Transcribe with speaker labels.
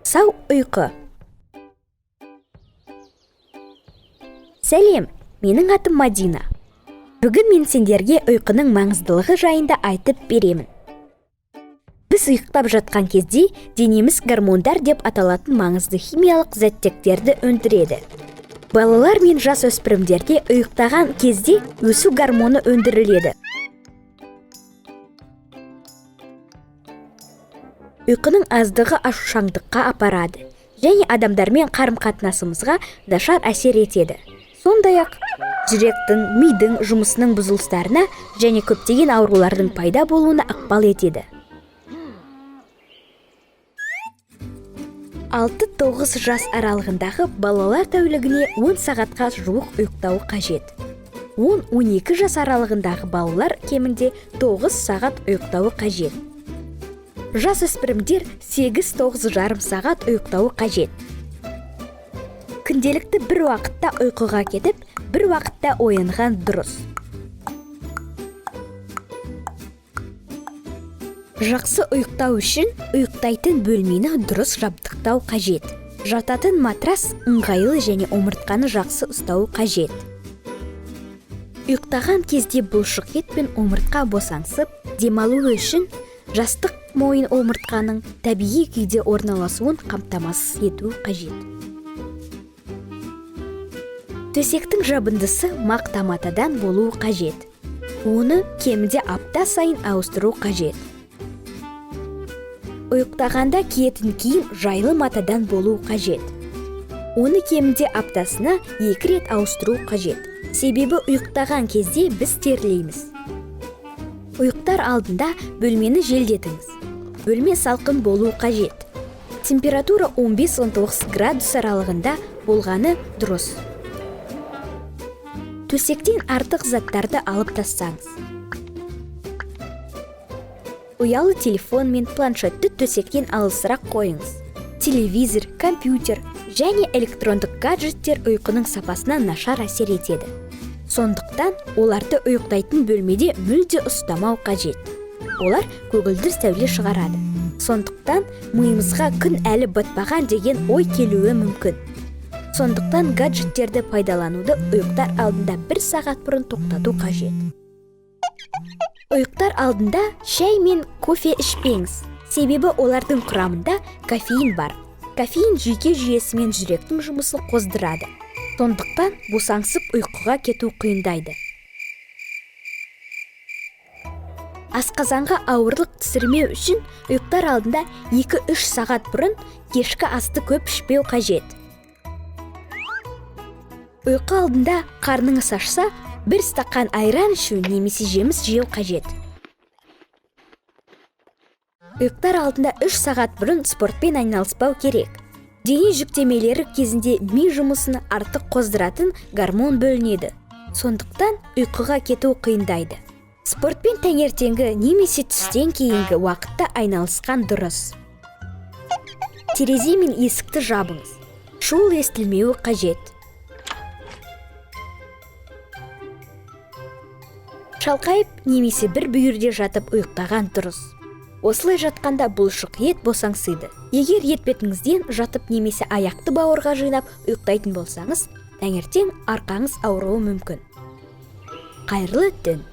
Speaker 1: Сау ұйқы. Сәлем, менің атым Мадина. Бүгін мен сендерге ұйқының маңыздылығы жайында айтып беремін. Біз ұйықтап жатқан кезде денеміз гормондар деп аталатын маңызды химиялық заттектерді өндіреді. Балалар мен жасөспірімдерде ұйықтаған кезде өсу гормоны өндіріледі. Ұйқының аздығы ашушаңдыққа апарады және адамдармен қарым-қатынасымызға нашар әсер етеді. Сондай-ақ жүректің, мидың жұмысының бұзылыстарына және көптеген аурулардың пайда болуына ықпал етеді. 6-9 жас аралығындағы балалар тәулігіне 10 сағатқа жуық ұйықтауы қажет. 10-12 жас аралығындағы балалар кемінде 9 сағат ұйықтауы қажет. Жасөспірімдер 8-9,5 сағат ұйықтауы қажет. Күнделікті бір уақытта ұйқыға кетіп, бір уақытта оянған дұрыс. Жақсы ұйықтау үшін ұйықтайтын бөлмені дұрыс жабдықтау қажет. Жататын матрас ыңғайлы және омыртқаны жақсы ұстауы қажет. Ұйықтаған кезде бұлшық ет пен омыртқа босаңсып, демалуы үшін жастық мойын омыртқаның табиғи күйде орналасуын қамтамасыз ету қажет. Төсектің жабындысы мақта матадан болуы қажет. Оны кемінде апта сайын ауыстыру қажет. Ұйықтағанда киетін киім жайлы матадан болуы қажет. Оны кемінде аптасына 2 рет ауыстыру қажет. Себебі ұйықтаған кезде біз терлейміз. Ұйықтар алдында бөлмені желдетіңіз. Бөлме салқын болуы қажет. Температура 15-19 градус аралығында болғаны дұрыс. Төсектен артық заттарды алып тастаңыз. Ұялы телефон мен планшетті төсектен алысырақ қойыңыз. Телевизор, компьютер және электрондық гаджеттер ұйқының сапасына нашар әсер етеді. Сондықтан оларды ұйықтайтын бөлмеде мүлде ұстамау қажет. Олар көгілдір сәуле шығарады. Сондықтан миымызға күн әлі батпаған деген ой келуі мүмкін. Сондықтан гаджеттерді пайдалануды ұйықтар алдында 1 сағат бұрын тоқтату қажет. Ұйықтар алдында шай мен кофе ішпеңіз. Себебі олардың құрамында кофеин бар. Кофеин жүйке жүйесі мен жүректің жұмысын қоздырады. Сондықтан босаңсып ұйқыға кету қиындайды. Асқазанға ауырлық түсірмеу үшін ұйықтар алдында 2-3 сағат бұрын кешкі асты көп ішпеу қажет. Ұйқы алдында қарныңыз ашса, 1 стақан айран ішу немесе жеміс жеу қажет. Ұйықтар алдында 3 сағат бұрын спортпен айналыспау керек. Дене жүктемелері кезінде ми жұмысын артық қоздыратын гормон бөлінеді. Сондықтан ұйқыға кету қиындайды. Спортпен таңертеңгі немесе түстен кейінгі уақытта айналысқан дұрыс. Терезе мен есікті жабыңыз. Шуыл естілмеуі қажет. Шалқайып немесе бір бүйірде жатып ұйықтаған дұрыс. Осылай жатқанда бұлшық ет босаңсиды. Егер етбетіңізден жатып немесе аяқты бауырға жинап ұйықтайтын болсаңыз, таңертең арқаңыз ауруы мүмкін. Қайырлы түн.